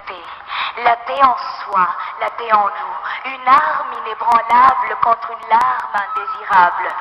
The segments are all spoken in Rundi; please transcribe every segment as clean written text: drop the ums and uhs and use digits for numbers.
Paix, la paix en soi, la paix en nous, une arme inébranlable contre une larme indésirable.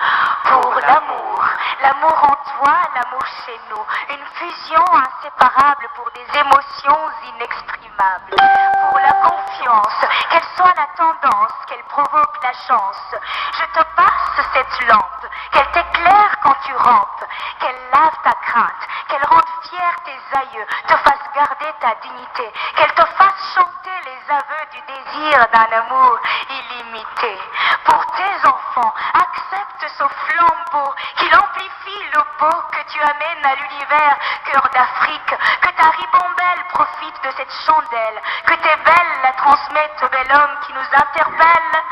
Pour l'amour, l'amour en toi, l'amour chez nous, une fusion inséparable pour des émotions inexprimables. Pour la confiance, qu'elle soit la tendance, qu'elle provoque la chance. Je te passe cette lampe, qu'elle t'éclaire quand tu rampes, qu'elle lave ta crainte, qu'elle rende fier tes aïeux, te fasse garder ta dignité, qu'elle te fasse chanter les aveux du désir d'un amour illimité. Pour tes enfants, accepte ce flambeau, qu'il amplifie le beau que tu amènes à l'univers, cœur d'Afrique, que ta ribambelle profite de cette chandelle, que tes belles la transmettent au bel homme qui nous interpelle.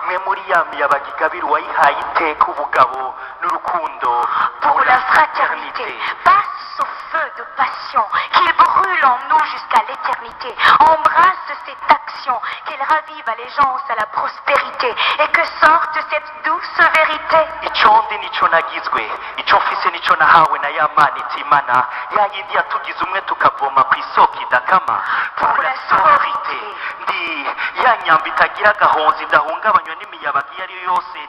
Mwe muri ya miyabaga igabira uwayihaye iteka ubugabo n'urukundo. Pour la fraternité, passe ce feu de passion, qu'il brûle en nous jusqu'à l'éternité. Embrasse cette action, qu'elle ravive allégeance à la prospérité, et que sorte cette douce vérité. Ico ndi nico nagizwe, ico mfise nico nahawe na ya Mana itimana, ya yindi yatugize umwe tukavoma ku isoko idakama. Pour la sororité, ndi ya nyamba itagira agahonzi, idahungabanywa n'imiyabaga iyo ari yo yose.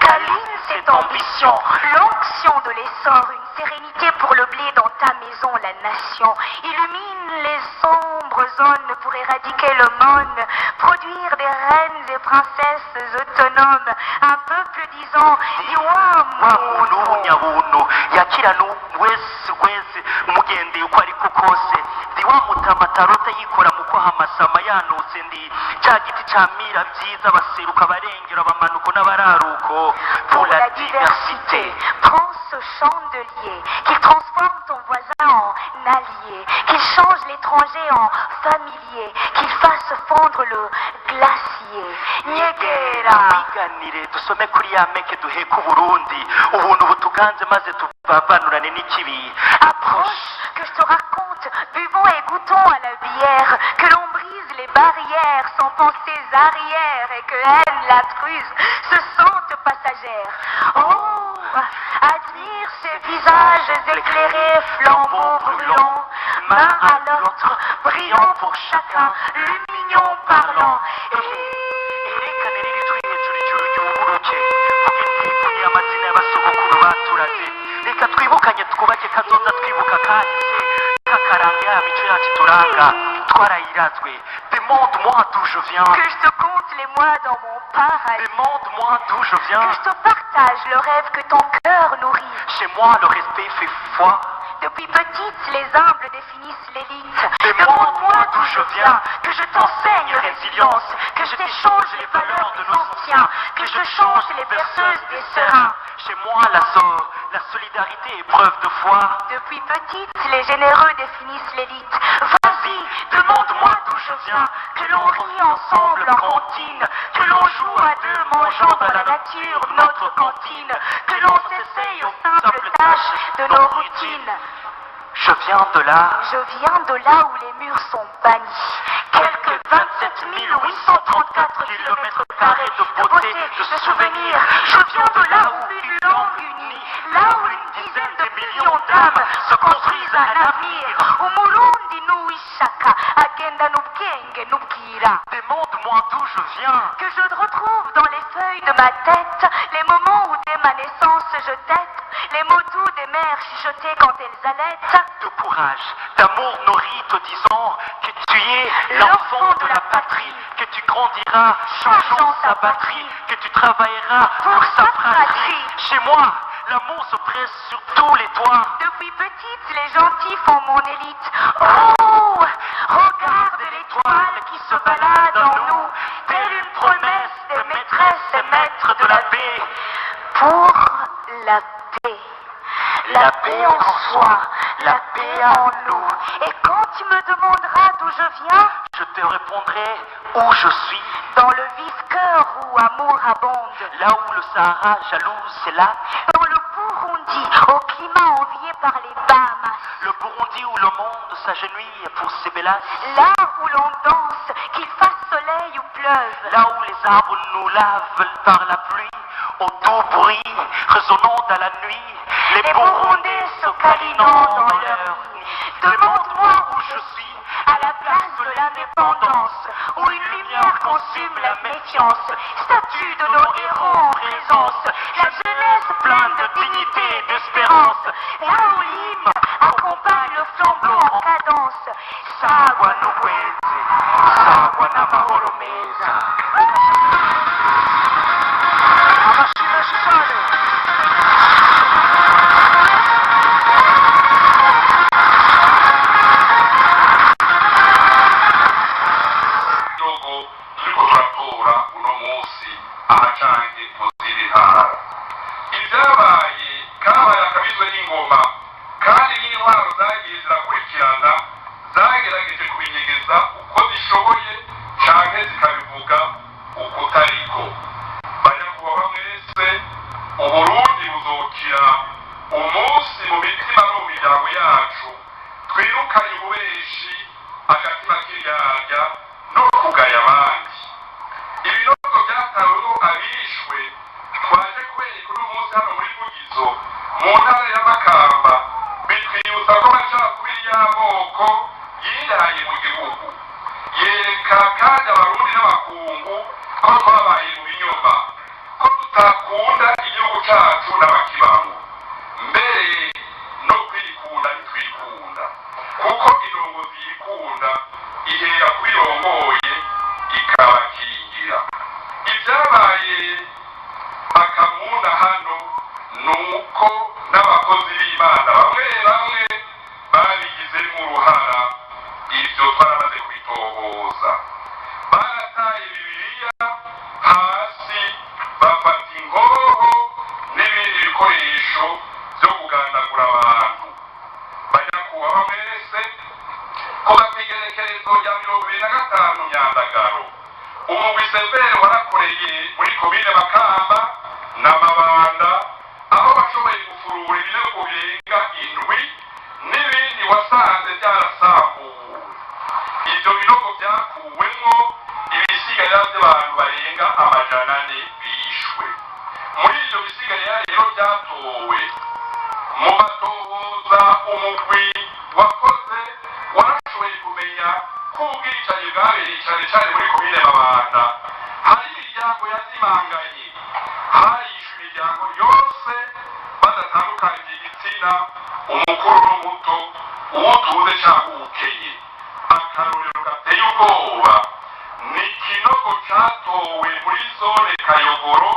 Câline cette ambition, l'onction de l'essor, une sérénité pour le blé dans ta maison, la nation. Illumine les sombres zones pour éradiquer l'aumône, produire des reines et princesses autonomes, un peuple disant Wa muntu Iwamu. W'umunyabuntu yakira wese wese umugendeye uko ariko kose. Ndi wa mutama atarota yikora mu kwaha amasama yanutse. Ndi cya giti camira byiza baseruka abarengero, abamanuko n'abararuko. Pour la diversité, prends ce chandelier, qu'il transforme ton voisin en allié, qu'il change l'étranger en familier, qu'il fasse fondre le glacier. Nyegera. Twiganire dusome kuri ya meke duheka Uburundi ubuntu butuganze maze tuvavanurane n'ikibi. Approche, que je te raconte, buvons et goûtons à la bière, que l'on brise les barrières sans pensées arrière et que haine l'intruse se sente passagère. Oh, admire ces visages éclairés, flambeaux brûlants, main à l'autre, brillant pour chacun, lumignon parlant. Et Erekane riri jwi hejuru ijuru ryuburuke vuge ntivuge amazina y'abasogokuru baturaze. Reka twibukanye twubake kazoza twibuka kahise kakaranga ya mico yacu ituranga twarayirazwe. Demande-moi d'où je viens. Que je te compte les mois dans mon paradis. Demande-moi d'où je viens. Que je te partage le rêve que ton cœur nourrit. Chez moi, le respect fait foi. Depuis petite, les humbles définissent l'élite. Demande-moi d'où je viens, que je t'enseigne résilience, que je t'échange les valeurs de nos anciens, que je change les berceuses des sereins. Chez moi, la solidarité est preuve de foi. Depuis petite, les généreux définissent l'élite. Vas-y, demande-moi d'où je viens, que l'on rit ensemble en cantine, que l'on joue à deux mangeant dans la nature notre cantine, que l'on s'essaye aux simples tâches de nos routines. Je viens de là. Je viens de là où les murs sont bannis. Quelque 27 834 kilomètres carrés de beauté, de souvenirs. Je viens de là où une langue unie, là où une dizaine de millions d'âmes se construisent un avenir. Umurundi n'uwishaka agendana ubwenge n'ubwira. Demande-moi d'où je viens. Que je retrouve dans les feuilles de ma tête les moments où dès ma naissance je tète, les mots doux des mères chuchotées quand elles allaitent. De courage, d'amour nourri, te disant que tu es l'enfant de la patrie, que tu grandiras changeant sa batterie, que tu travailleras pour sa fratrie. Chez moi, l'amour se presse sur tous les toits. Depuis petite, les gentils font mon élite. Oh, regarde l'étoile qui se balade en nous, telle une promesse des maîtresses et maîtres de la paix. Pour la paix. La paix en soi, la paix en nous. Et quand tu me demanderas d'où je viens, Je te répondrai où je suis, dans le vif cœur où amour abonde, là où le Sahara jalouse ses lacs, dans le Burundi, au climat envié par les Bahamas, le Burundi où le monde s'agenouille pour ses bélasses, là où l'on danse, qu'il fasse soleil ou pleuve, là où les arbres nous lavent par la pluie, au doux bruit résonnant dans la nuit, les les Burundais Burundais se câlinant dans leur nid. Demande-moi où je suis, à la l'indépendance, où une lumière consume la méfiance, statue de nos héros en présence, la jeunesse pleine de dignité et d'espérance, là où l'hymne accompagne le flambeau en cadence. Sangwa n'ubweze, sangwa n'amahoro meza. Amashyi menshi cyane. Gihugu turiko turatora uno munsi aha canke mu zindi ntara, ibyabaye kabaye akabizwe n'ingoma, kandi n'intwaro zagiye zirakurikirana zagerageje kubinyegeza uko zishoboye canke zikabivuga ukutariko. Banyakubahwa mwese, Uburundi buzokira umunsi mu mitima no mu miryango yacu twirukanye ububeshi, agatima k'iryarya no kugaya abandi. Ibinogo byataweho abishwe twaje kubereka uno munsi hano muri Vugizo mu ntara ya Makamba bitwibutsa ko amacakubiri y'amoko yiraye mu gihugu, yereka kandi Abarundi n'abakungu ko twabaye mu binyoma, ko tutakunda igihugu cacu n'abakibamo, mbere no kwikunda ntitwikunda, kuko indongozi yikunda ihera kubirongoye ikabakingira. Ibyabaye akamuna hano ni uko n'abakozi b'Imana bamwe bamwe babigizemo uruhara. Ibyo twaramaze kubitohoza. Barataye Bibiliya hasi, bafata ingoho n'ibindi bikoresho byo kugandagura abantu. Banyakubahwa mwese, kuva ku igerekerezo rya 25 Myandagaro, umugwi CVR warakoreye muri komine Makamba na Mabanda, aho bashoboye gufurura ibinogo birenga indwi n'ibindi wasanze byarasambuwe. Ibyo binogo byakuwemwo ibisigarira by'abantu barenga 400 bishwe. Muri ibyo bisigarira rero byatowe mu matohoza umugwi wakoze, warashoboye kumenya ko ubwicanyi bwabereye cyane cyane muri komine Mabanda. Hari imiryango yazimanganye, harishwe imiryango yose badatandukanyije igitsina, umukuru n'umuto, uwutunze cyangwa uwukenye. Akarorero gateye ubwoba ni ikinogo catowe muri zone Kayogoro,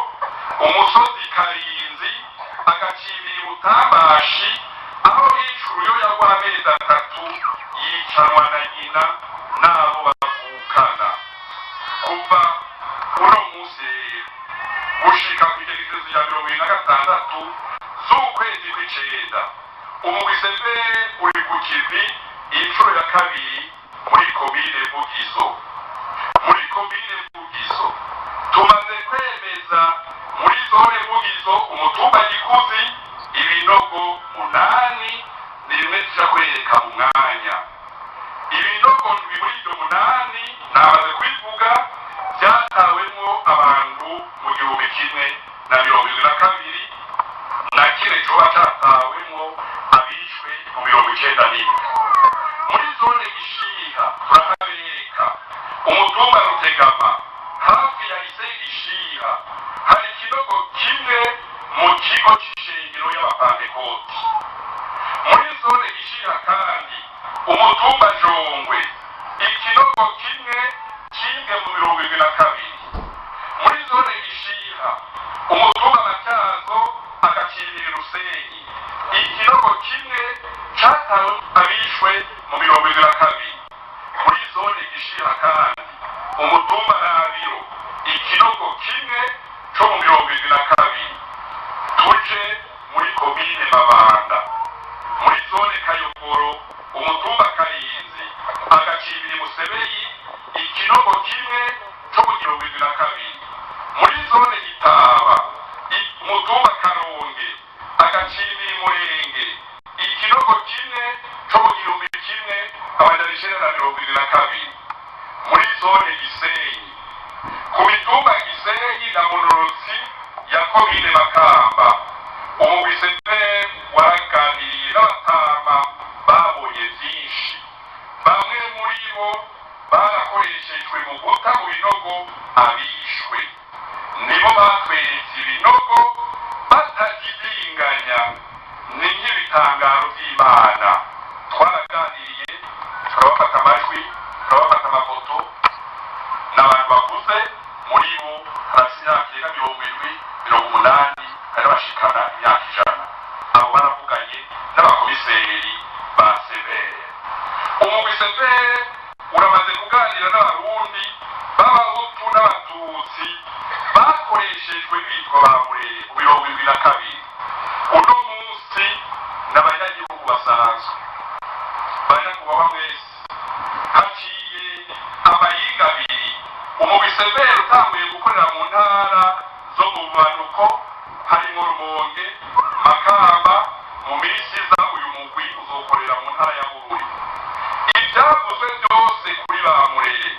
umusozi Karinzi, agacibira Butambashi, aho yicwa uruyoya rw'amezi 3, yicanwa na nyina n'abo bavukana. Kuva uno munsi rero gushika ku igerekezo rya 26 z'ukwezi kw'icenda, umugwi CVR uri ku kivi inshuro ya kabiri muri komine Vugizo. Muri komine Vugizo tumaze kwemeza muri zone Vugizo, umutumba Gikuzi, ibinogo munani. Ni bimwe tuja kwereka mu mwanya. Ibinogo ndwi muri ibyo munani namaze kubivuga byatawemwo abantu mu 1072, na kimwe coba catawemwo abishwe mu 97. Muri zone Gishiha turahabereka, umutumba Rutegama, hafi ya lycée Gishiha, hari ikinogo kimwe mu kigo c'ishengero y'Abapantekoti. Muri zone Gishiha kandi, umutumba Jongwe, ikinogo kimwe kimwe mu 72. Muri zone Gishiha, umutumba Matyazo, agacibira Rusenyi, ikinogo kimwe catawe abishwe mu 72. Muri zone Gishiha kandi, umutumba Rabiro, ikinogo kimwe co mu 72. Tuje muri komine Mabanda, muri zone Kayogoro, umutumba Karinzi, agacibiri Musebeyi, ikinogo kimwe co mu 72. Muri zone Gitaba, umutumba Karonge, agacibiri Murenge, ikinogo kimwe co mu 1972. Muri zone Gisenyi, ku mitumba Gisenyi na Munorotsi ya komine Makamba, umugwi CVR waraganiriye n'abatama babonye vyinshi. Bamwe muri bo. Ibitangaro by'Imana twaraganiriye, turabafata amajwi, turabafata amafoto. Ni abantu bakuze, muri bo harafite imyaka irenga 70, 80, hari n'abashikana imyaka 100. Abo baravuganye n'abakomiseri ba CVR. Umugwi CVR uramaze kuganira n'Abarundi b'Abahutu n'Abatutsi bakoreshejwe bitwa ba Murere mu 72. Uno munsi n'abanyagihugu basanzwe. Banyakubahwa mwese, haciye amayinga abiri umugwi CVR utanguye gukorera mu ntara zo mu bumanuko, harimo Rumonge, Makamba. Mu minsi iza uyu mugwi uzokorera mu ntara ya Bururi. Ibyavuzwe byose kuri ba Murere,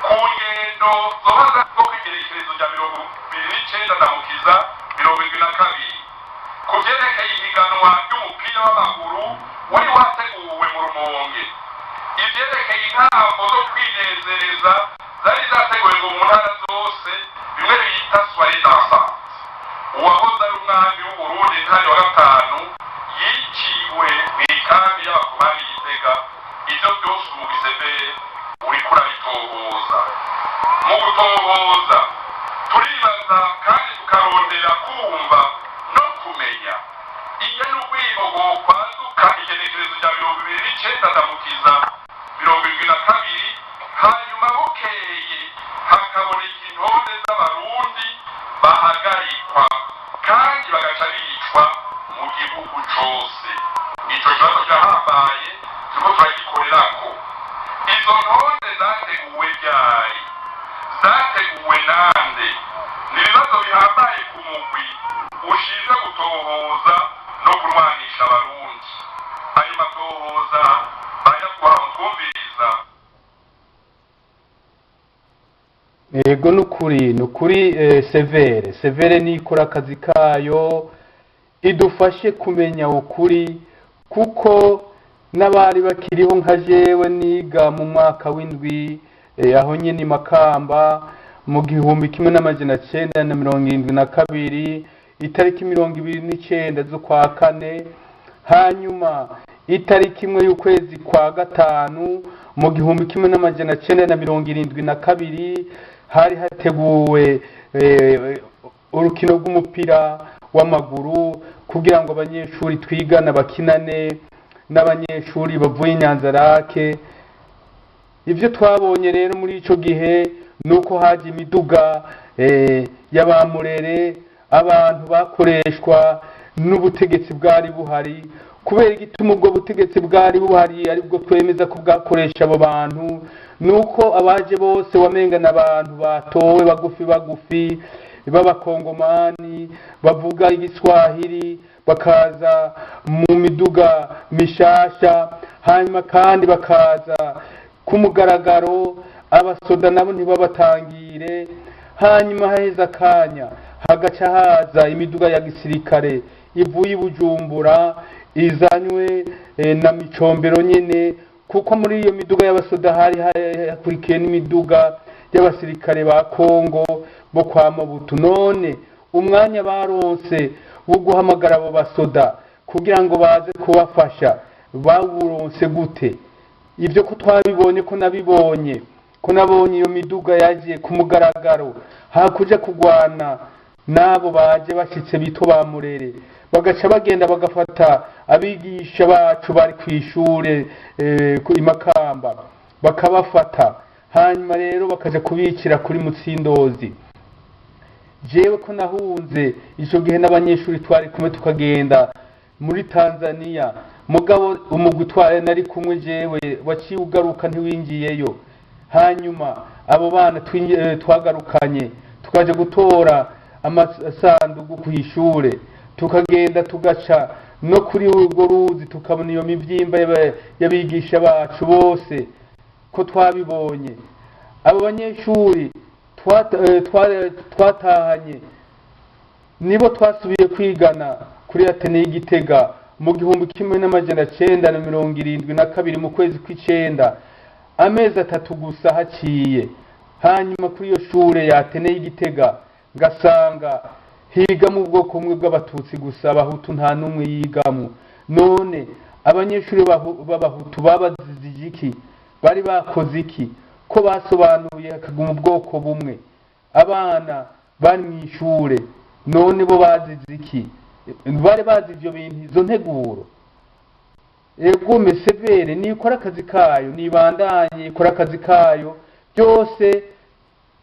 ku ngendo zoba zo kw'igerekerezo rya 29 Ndamukiza 72, ku byerekeye ihiganwa ry'umupira w'amaguru wari wateguwe mu Rumonge, ibyerekeye intambo zo kwinezereza zari zateguwe ngo mu ntara zose, bimwe bita soirée dansante, uwahoze ari umwami w'Uburundi Ntare wa gatanu yiciwe mu ikambi y'abakomani Gitega, ibyo byose umugwi CVR uriko urabitohoza. Mu gutohoza turibaza kandi tukarondera kumva no kumenya iyo n'urwimo rwokwaduka igenekerezo rya 29 Ndamukiza 72, hanyuma bukeye hakaboneka intonde z'Abarundi bahagarikwa kandi bagaca bicwa mu gihugu cose. Ico kibazo kirahambaye, turiko turagikorerako. Izo ntonde zateguwe ryari? Zateguwe nande? Ni ibibazo bihambaye ku mugwi ushinzwe gutohoza no kurwanisha Abarundi. Ayo matohoza, banyakubahwa mutwumviriza. Yego, nukuri nukuri, CVR, CVR nikora akazi kayo, idufashe kumenya ukuri, kuko n'abari bakiriho nka jewe niga mu mwaka w'indwi, aho nyene i Makamba mu 1972, itariki 29 z'ukwa kane, hanyuma itariki 1 y'ukwezi kwa gatanu mu 1972, hari hateguwe urukino rw'umupira w'amaguru kugira ngo abanyeshuri twigana bakinane n'abanyeshuri bavuye i Nyanzarake. Ibyo twabonye rero muri ico gihe nuko haje imiduga y'abamurere, abantu bakoreshwa n'ubutegetsi bwari buhari. Kubera igituma ubwo butegetsi bwari buhari aribwo twemeza ko bwakoresha abo bantu, nuko abaje bose wamenga abantu batowe bagufi bagufi b'Abakongomani bavuga Igiswahili, bakaza mu miduga mishasha, hanyuma kandi bakaza ku mugaragaro, abasoda nabo ntibabatangire. Hanyuma haheze akanya hagaca haza imiduga ya gisirikare ivuye i Bujumbura, izanywe na Micombero nyene, kuko muri iyo miduga y'abasoda hari hakurikiye n'imiduga y'abasirikare ba Kongo bo kwa Mobutu. None umwanya baronse wo guhamagara abo basoda kugira ngo baze kubafasha bawuronse gute? Ibyo ko twabibonye, ko nabibonye, ko nabonye iyo miduga yagiye ku mugaragaro hakuja kugwana n'abo baje bashitse bito ba Murere, bagaca bagenda bagafata abigisha bacu bari ku ishure i Makamba, bakabafata, hanyuma rero bakaja kubicira kuri Mutsindozi. Jewe ko nahunze ico gihe n'abanyeshuri twari kumwe, tukagenda muri Tanzania, mugabo umugwi twari nari kumwe jewe waciye ugaruka, ntiwinjiyeyo. Hanyuma abo bana twagarukanye, tukaja gutora amasandugu ku ishure, tukagenda tugaca no kuri urwo ruzi, tukabona iyo mivyimba y'abigisha bacu bose, ko twabibonye. Abo banyeshuri twatahanye nibo twasubiye kwigana kuri Atene y'Igitega mu 1972 mu kwezi kw'icenda, amezi 3 gusa haciye. Hanyuma kuri iyo shure ya Atene y'Igitega ngasanga higa mu bwoko bumwe bw'Abatutsi gusa, Abahutu nta n'umwe yigamwo. None abanyeshuri b'abahutu babazize iki? Bari bakoze iki ko basobanuye hakaguma ubwoko bumwe? Abana bari mu ishure, none bo bazize iki? Bari bazi ivyo bintu, izo nteguro? Ego, CVR nikora akazi kayo, nibandanye ikora akazi kayo, byose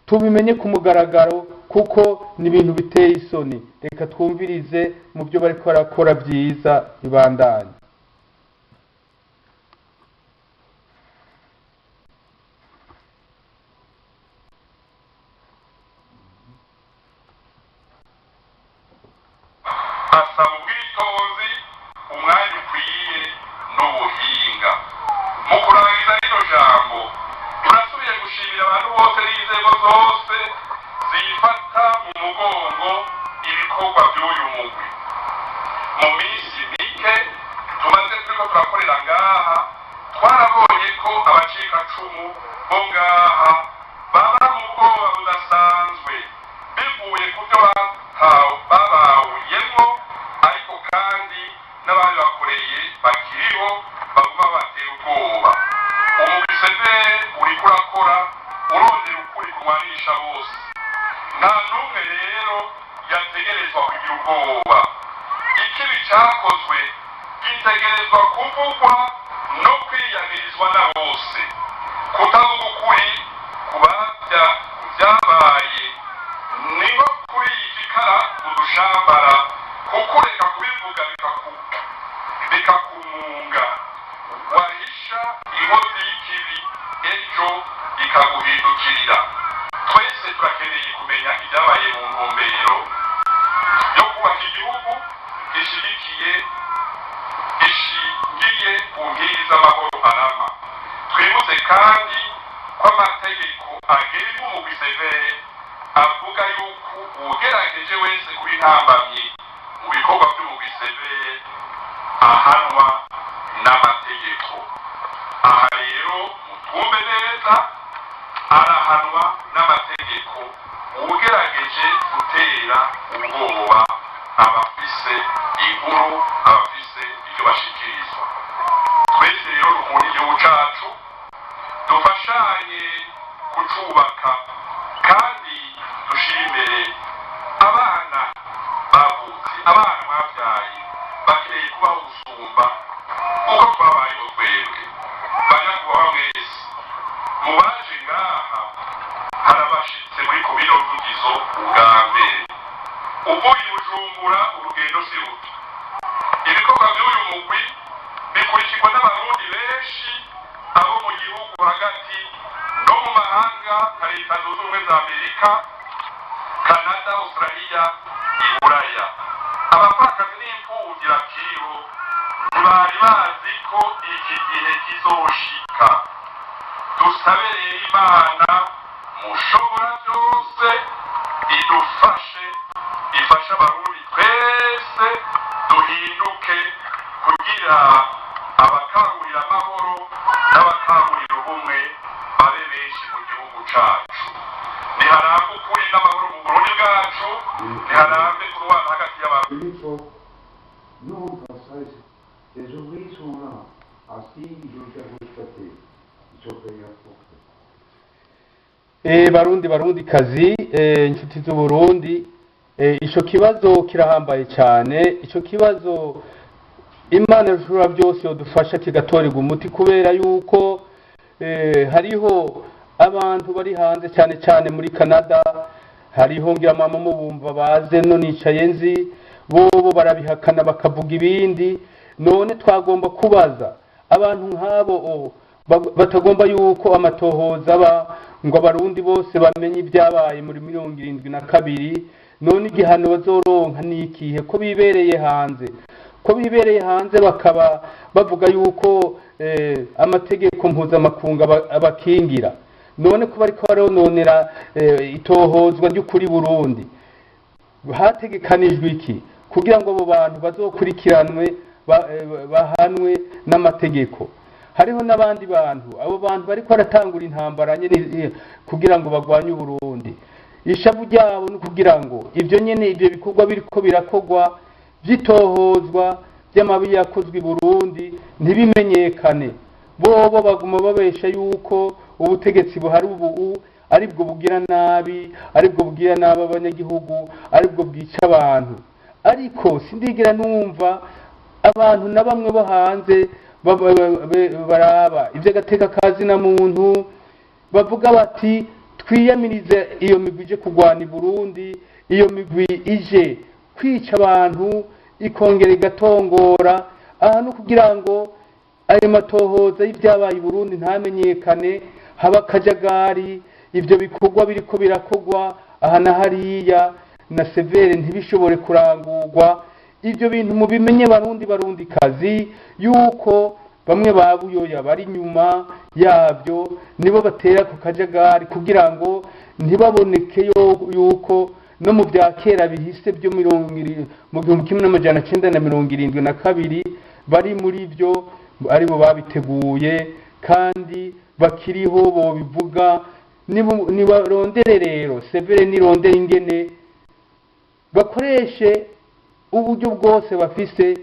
tubimenye ku mugaragaro, kuko ni ibintu biteye isoni. Reka twumvirize mu byo bariko barakora byiza, ibandanye. Asaba ubwitonzi, umwanya ukwiye n'ubuhinga. Mu kurangiza rino jambo, turasubiye gushimira abantu bose n'inzego zose zifata mu mugongo ibikorwa by'uyu mugwi. Mu minsi mike tumaze turiko turakorera ngaha, twarabonye ko abacikacumu bo ngaha baba mu bwoba budasanzwe bivuye ku byo babawuyemwo, ariko kandi n'abandi bakoreye bakiriho baguma batera ubwoba. Umugwi CVR uriko urakora, urondera ukuri kumwanisha bose. Nta n'umwe rero yategerezwa kugira ubwoba. Ikibi cakozwe gitegerezwa kuvugwa no kwiyamirizwa na bose. Kutavuga ukuri ku byabaye ni nko kubika ikara udushambara, kukureka kubivuga bikakumunga, wahisha inkozi y'ikibi ejo ikaguhindukirira. Twese turakeneye kumenya ibyabaye mu ntumbero yo kubaka igihugu gishigikiye, gishingiye ku nkingi z'amahoro arama. Twibutse kandi ko amategeko agenga umugwi CVR avuga yuko uwugerageje wese kuba intambamyi mu bikorwa by'umugwi CVR ahanwa n'amategeko. Aha rero mutwumve neza, arahanwa n'amategeko uwugerageje gutera ubwoba abafise inkuru, abafise icyo bashikirizwa. Twese rero dukunda igihugu cacu, dufashanye kucubaka, kandi dushimire abana bavutse, abana mwabyaye bakeneye kubaho gusumba uko twabayeho twebwe. Banyakubahwa mwese mu baje ngaha, hari abashitse muri komine Vugizo ubwa mbere. Uvuye i Bujumbura, urugendo si ruto. Ibikorwa by'uyu mugwi bikurikirwa n'abarundi benshi, abo mu gihugu hagati no mu mahanga, nka Leta Zunze Ubumwe za Amerika, Kanada, Australia, Iburaya. Abapfakazi n'imfuvyi bakiriho ntibari bazi ko iki gihe kizoshika. Dusabe rero Imana mushobora byose idufashe, ifashe abarundi twese duhinduke, kugira abakangurira amahoro n'abakangurira ubumwe babe benshi mu gihugu cacu. Niharambe ukuri n'amahoro mu Burundi bwacu, niharambe kurwana hagati y'abantu. Il faut. Non, pas ça. Les ouvriers sont là, assis, ils ont qu'à constater. Ils sont payés à forfait. Barundi, barundi kazi, inshuti z'Uburundi, ico kibazo kirahambaye cyane. Ico kibazo, Imana ishobora byose yodufasha kigatorerwa umuti, kubera yuko hariho abantu bari hanze, cyane cyane muri Canada. Hariho ngira mama mubumva baze no nicaye nzi, bobo barabihakana bakavuga ibindi. None twagomba kubaza abantu nk'abo batagomba yuko amatohoza aba ngo abarundi bose bamenye ibyabaye muri 72, none igihano bazoronka ni ikihe, ko bibereye hanze, ko bibereye hanze bakaba bavuga yuko amategeko mpuzamakungu abakingira? None ko bariko barononera itohozwa ry'ukuri Burundi, hategekanijwe iki kugira ngo abo bantu bazokurikiranwe, bahanwe n'amategeko? Hariho n'abandi bantu, abo bantu bariko baratangura intambara nyene kugira ngo bagwanye Uburundi. Ishavu ryabo ni kugira ngo ivyo nyene, ivyo bikorwa biriko birakorwa vyitohozwa. by'amabi yakozwe i Burundi ntibimenyekane. Bobo baguma babesha yuko ubutegetsi buhari ubu aribwo bugira nabi, aribwo bugira nabi abanyagihugu, aribwo bwica abantu. Ariko sindigira numva abantu na bamwe bo hanze baraba iby'agateka kazina muntu bavuga bati twiyamirize iyo migwi ije kurwana i Burundi, iyo migwi ije kwica abantu ikongera igatongora aha, no kugira ngo ayo matohoza y'ibyabaye i Burundi ntamenyekane, haba akajagari, ibyo bikorwa biriko birakorwa aha na hariya na severe ntibishobore kurangurwa. Ibyo bintu mubimenye Barundi, Barundi kazi, yuko bamwe ba Buyoya bari inyuma yabyo, nibo batera ku kajagari kugira ngo ntibaboneke yuko no mu bya kera bihise byo mu 1972 bari muri byo, aribo babiteguye kandi bakiriho bobivuga. Nibarondere rero severe, nirondere ingene bakoreshe uburyo bwose bafise,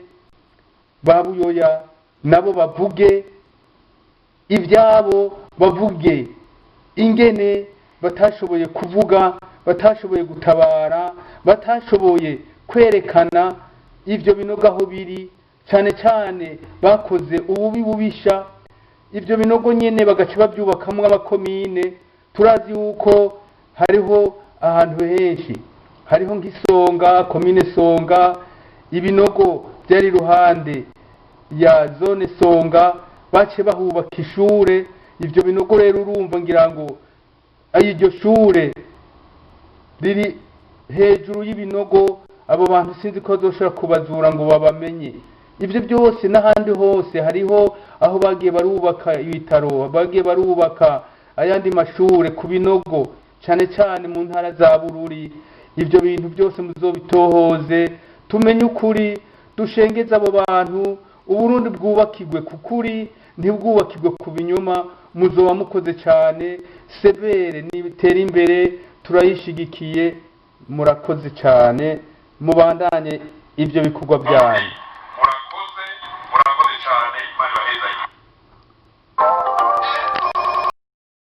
ba Buyoya nabo bavuge ibyabo, bavuge ingene batashoboye kuvuga, batashoboye gutabara, batashoboye kwerekana ibyo binogo aho biri, cyane cyane bakoze ububi bubisha. Ibyo binogo nyine bagaca babyubakamwo abakomine. Turazi yuko hariho ahantu henshi, hariho nk'Isonga, komine Songa, ibinogo byari iruhande ya zone Songa, bace bahubaka ishure. Ibyo binogo rero urumva ngira ngo iryo shure riri hejuru y'ibinogo, abo bantu sinzi ko bazoshobora kubazura ngo babamenye. Ibyo byose n'ahandi hose hariho aho bagiye barubaka ibitaro, bagiye barubaka ayandi mashure ku binogo, cyane cyane mu ntara za Bururi. Ibyo bintu byose muzobitohoze, tumenye ukuri, dushengeze abo bantu, Uburundi bwubakirwe ku kuri, ntibwubakirwe ku binyoma. Muzoba mukoze cyane. Severe nitera imbere, turayishigikiye. Murakoze cyane, mubandanye ibyo bikorwa byanyu.